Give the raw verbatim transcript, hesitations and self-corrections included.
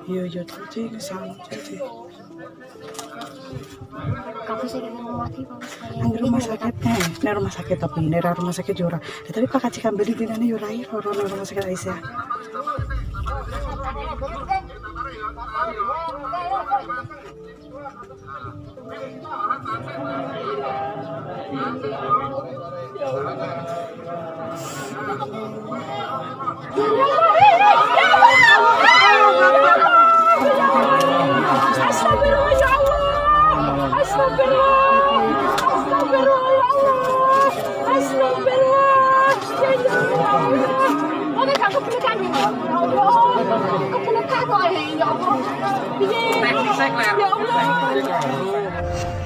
Iyo, iyo, tadi kesana tadi. Kamu sih kena mati, Bang, sekali. Nang rumah sakit, eh, ini rumah sakit tapi ini rumah sakit Jura. Eh, tapi Pak Kaci ambil di dina ni Jura, ih, loro nang rumah sakit Aisyah. Astagfirullah, ya Allah. Astagfirullah. Astagfirullah, ya Allah. Astagfirullah. Ya Allah. Oke, Kak, kepenekan ini. Ya Allah. Kepenekan kok ini, ya Allah. Iya. Ya Allah.